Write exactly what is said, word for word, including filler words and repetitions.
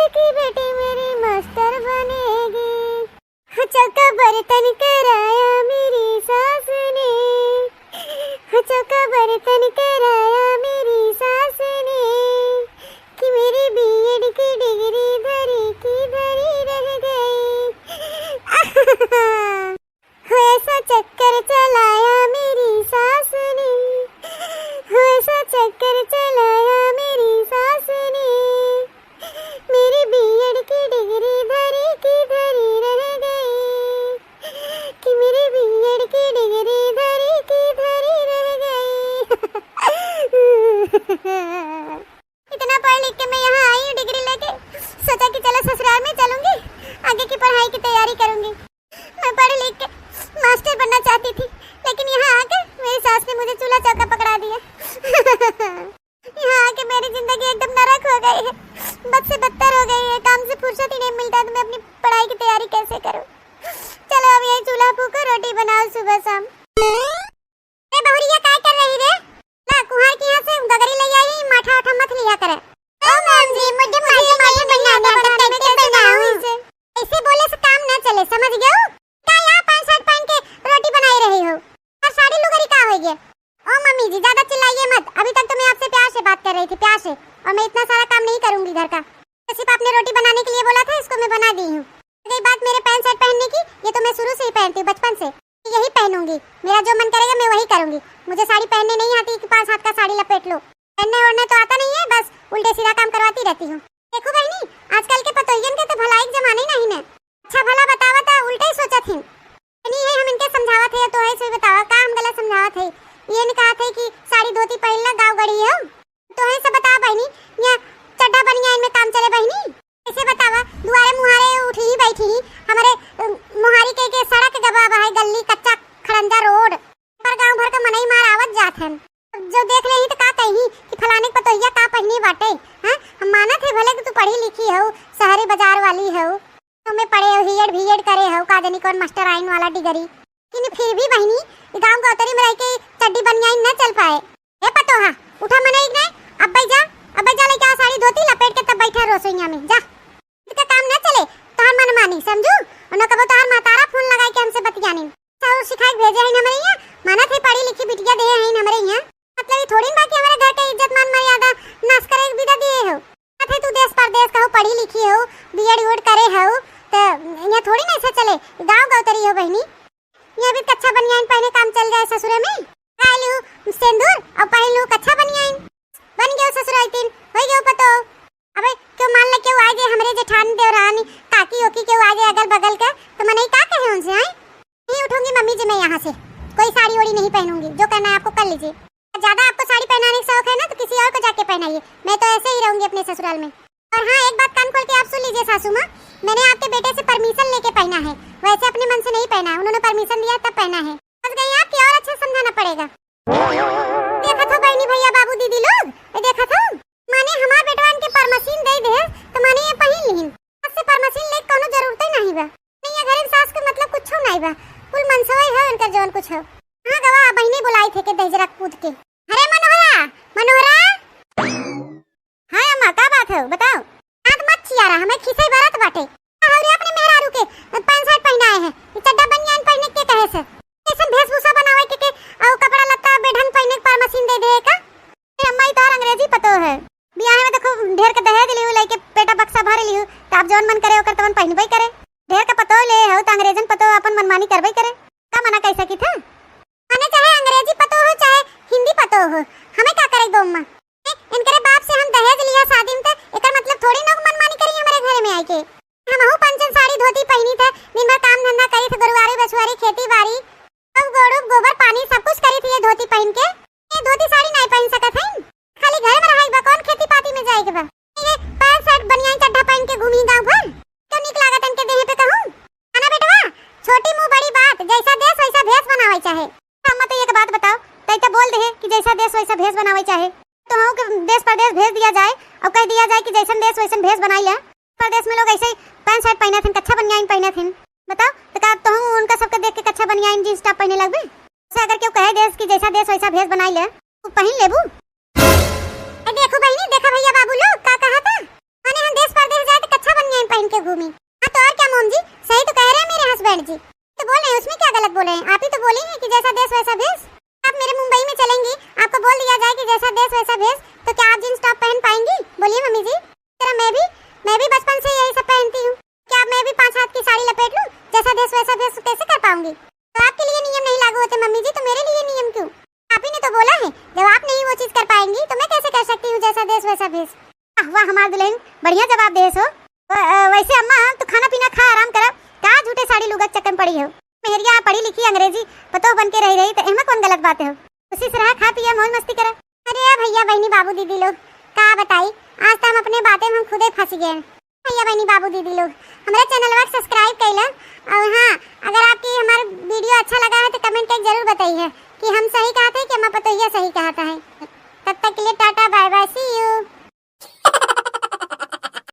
कि बेटी मेरी मास्टर बनेगी। हाँ, चौका बर्तन कराया मेरी सास ने, हाँ, चौका बर्तन कराया मेरी सास ने, कि मेरी बीएड की डिग्री धरी की धरी रह गई। हो ऐसा चक्कर चलाया मेरी सास ने, हो ऐसा चक्कर चलाया मेरी सास ने, मेरी बीएड की डिग्री धरी की धरी रह गई, कि मेरी बीएड की डिग्री धरी की धरी रह गई। इतना पढ़ लिख के मैं यहाँ आई हूँ डिग्री लेके, सोचा कि चलो ससुराल में चलूंगी, आगे की पढ़ाई की तैयारी करूंगी। मैं पढ़ लिख के मास्टर बनना चाहती थी, लेकिन यहाँ आके मेरी सास ने मुझे चूल्हा चौका पकड़ा दिया। यहाँ आके मेरी जिंदगी एकदम नरक हो गई है, बद से बदतर हो गई है। काम से फुर्सत ही नहीं मिलता, तो मैं अपनी पढ़ाई की तैयारी कैसे करूँ? चलो, अब यही चूल्हा फूको, रोटी बनाओ सुबह शाम। ए बहुरिया, काय कर रही रे? ला, कुहार के यहाँ से गगरी ले आई, माठा वाठा मत लिया करे। ओ मम्मी, मुझे मालूम है, मैं बनाने आता, कैसे बनाऊं? ऐसे बोले से काम ना चले, समझ गयो? का यहाँ पैंट शर्ट पहन के रोटी बनाई रही हो? और साड़ी लुगरी का हो गया? ओ मम्मी जी, ज्यादा चिल्लाइए मत, अभी तक तो मैं आपसे प्यार से बात कर रही थी, प्यार से, और मैं इतना सारा काम नहीं करूंगी घर का। तो सिर्फ आपने रोटी बनाने के लिए बोला था, इसको मैं बना दी हूँ। रही बात मेरे पैंट शर्ट पहनने की, ये तो मैं शुरू से ही पहनती हूँ, बचपन से। यही पहनूंगी, मेरा जो मन करेगा मैं वही करूंगी। मुझे साड़ी पहनने नहीं आती कि पाँच हाथ का साड़ी लपेट लो। पहनने ओढ़ने तो आता नहीं है, बस उल्टे सीधा काम करवाती रहती हूँ। देखो बहनी, आजकल के पतोहियन के तो भलाई के जमाने ही नहीं है। अच्छा भला बतावा, तो उल्टा ही सोचत हिन। नहीं है, हम इनके समझावत है, तो है से बतावा का हम गलत समझावत है? ये नहीं कहा थे कि साड़ी धोती पहन ला, गाँव गड़ी हो। तो है से बता बहनी, यहाँ चड्ढा बनियान में काम चले बहनी? ऐसे बतावा, दुआरे मुहारे उठी ही बैठी ही, हमारे, अ, मुहारी के, के सड़क गबा बा है, गली कच्चा खड़ंजा रोड पर गांव भर का मनई मार आवत जात हन। जो देख लेही तो का कही कि फलाने के पतोहिया का पहनी बाटे? हाँ, हम मानत है भले कि तू पढ़ी लिखी हो, शहरी बाजार वाली हो, तो में पढ़े हो, हियड़ भीयड़ करे हो, का जानी कौन मास्टर आइन वाला डिग्री। लेकिन फिर भी बहिनी, ई गाँव गौतरी में रह के चड्डी बनियाइन न चल पाए। ए पतोहा, उठा मनई के नहीं, अब्बे जा, अब्बे जा लेके आ साड़ी धोती लपेट के तब बैठा रसोइया में, जा। इनका काम ना चले, तोहार मनमानी, समझू? उन्हों कबो तोहार मातारा फोन लगाई के हमसे बतियानी। ससुर सिखाई के भेजे हैं हमरे यहाँ, मानत है पढ़ी लिखी बिटिया दे हैं हमरे यहाँ। मतलब ये थोड़ी ना बा कि हमारे घर के इज्जत मान मर्यादा नाश करे के विदा दिए हो। बात है तू देश परदेश का हो, पढ़ी लिखी हो, बीएड वीएड करे हो, तो यहाँ थोड़ी ना ऐसे चले, गाँव गौतरी हो बहनी। ये भी कच्छा बनियान पहने काम चल जाए ससुरे में। खा लू सेंदूर और पहन लू कच्छा बनियान। बन गयो ससुराइतिन, हो गयो पतो। अबे क्यों मान ले, क्यों आ जाए हमरे जेठान देवरानी, काकी ओकी क्यों आ जाए अगल बगल का, तो मैं नहीं का कहे उनसे, हैं? नहीं उठूंगी मम्मी जी मैं यहाँ से, कोई साड़ी ओड़ी नहीं पहनूंगी, जो करना है आपको कर लीजिए। ज्यादा आपको साड़ी पहनाने का शौक है ना, तो किसी और को जाके पहनाइए, मैं तो ऐसे ही रहूंगी अपने ससुराल में। और हाँ, एक बात कान खोल के आप सुन लीजिए सासू माँ, मैंने आपके बेटे से परमिशन लेके पहना है, वैसे अपने मन से नहीं पहना है, उन्होंने परमिशन दिया तब पहना है। फंस गई आपकी, और अच्छा समझाना पड़ेगा। देखत हो बहनी, भैया, बाबू, दीदी लोग, ये देखत हो, माने हमार बेटवान के परमसीन दे दे, तो माने ये पहिन लिहिन। आज से परमसीन ले कोनो जरूरत ही नहीं बा। नहीं, ये घर में सास के मतलब कुछ नहीं बा, कुल मनसवे है उनकर जवन कुछ हो। हाँ गवा, बहनी बुलाई थे के दहिजरा कूद के। अरे मनोहरा, मनोहरा। हाँ अम्मा, का बात है, बताओ। दांत मत चियारा, हमें खीसे बरत बाटे। अउर अपने मेहरारू के पैंट शर्ट पहनाए हैं, ये चड्डा बनियान पहने के कहे से? कैसन वेशभूषा बनावे के, के अउ कपड़ा लत्ता बेढंग पहने के परमसीन दे दे का? ए अम्मा, ई तोहर अंग्रेजी पतो है। बियाह में देखो ढेर के दहेज लिहू, लेके पेटा बक्सा भर लिहू, तो आप जवन मन करे ओकर तवन पहनबे करे। ढेर के पतो ले हो तो अंग्रेजन पतो अपन मनमानी करबे करे। का मना कह सकी था? माने चाहे अंग्रेजी पतो हो, चाहे हिंदी पतो हो, हमें का करे बउम्मा? ए, इनकरे बाप से हम दहेज लिया शादी में, त एकर मतलब थोड़ी ना मनमानी करी हमारे घरे में आइके। हमहू पंचन साड़ी धोती पहनी थे, दिन भर काम धंधा करी थे, गोरुआरी बछुआरी, खेती बाड़ी, सब गोड़ू गोबर पानी सब कुछ करी थे ये धोती पहन के। ये धोती साड़ी नहीं पहन सकत है, खाली घर में रहे बा, कौन खेती पाती में जाए के बा? ये पैंट शर्ट बनियान चड्ढा पहन के घूमी गाँव भर, क्यों निक लागत इनके देह पे कहूँ? है ना बेटवा, छोटी मुंह बड़ी बात, जैसा देश वैसा भेष बनावे चाहे। अम्मा, तो एक बात बताओ, तै तो बोल दे कि जैसा देश वैसा भेष बनावे चाहे, तो हम के देश परदेश भेज दिया जाए और कह दिया जाए कि जैसन देश वैसन भेष बनाई ले। परदेश में लोग ऐसे ही पैंट शर्ट पहने थे, कच्छा बनियान पहने थे, बताओ, तो का तुम उनका सबके देख के कच्छा बनियान जींस टॉप पहने लगबे? अच्छा, अगर क्यों कहे देश कि जैसा देश वैसा भेष बनाई ले, तू पहन लेबू? ए, देखो बहिनी, देखा भैया बाबू लोग का कहा था, माने हम देश परदेश जाए तो घूमी। हाँ तो और क्या मोम जी, सही तो कह रहे हैं मेरे हस्बैंड जी, तो बोल रहे हैं, उसमें क्या गलत बोल रहे हैं? आप ही तो बोली हैं कि जैसा देश वैसा भेष। आप मेरे मुंबई में चलेंगी, आपको बोल दिया जाए कि जैसा देश वैसा भेष, तो क्या आप जींस टॉप पहन पाएंगी? बोलिए मम्मी जी, जरा मैं भी, मैं भी बचपन से यही सब पहनती हूँ। क्या अब मैं भी पाँच हाथ की साड़ी लपेट लूँ, जैसा देश वैसा भेष, तो कैसे कर पाऊंगी? तो आपके लिए नियम नहीं लागू होते मम्मी जी, तो मेरे लिए नियम क्यों? आप ही ने तो बोला है, जब आप नहीं वो चीज कर पाएंगी तो मैं कैसे कर सकती हूँ जैसा देश वैसा भेष? वाह वाह हमार दुल्हन, बढ़िया जवाब देस हो। अ, अ, वैसे अम्मा, तू खाना पीना खा, आराम करा, का झूठे साड़ी लुगा के चक्कर में पड़ी हो? मेहरिया पढ़ी लिखी अंग्रेजी पतोह बन के रही रही तो एहमा कौन गलत बात हो? खुशी से रहा, खा पिया, मौज मस्ती करा। अरे भैया बहनी बाबू दीदी लोग, का बताई, आज तो हम अपने बातें में हम खुदे फंस गए हैं। भैया बहनी बाबू दीदी लोग, हमारे चैनलवा के सब्सक्राइब कर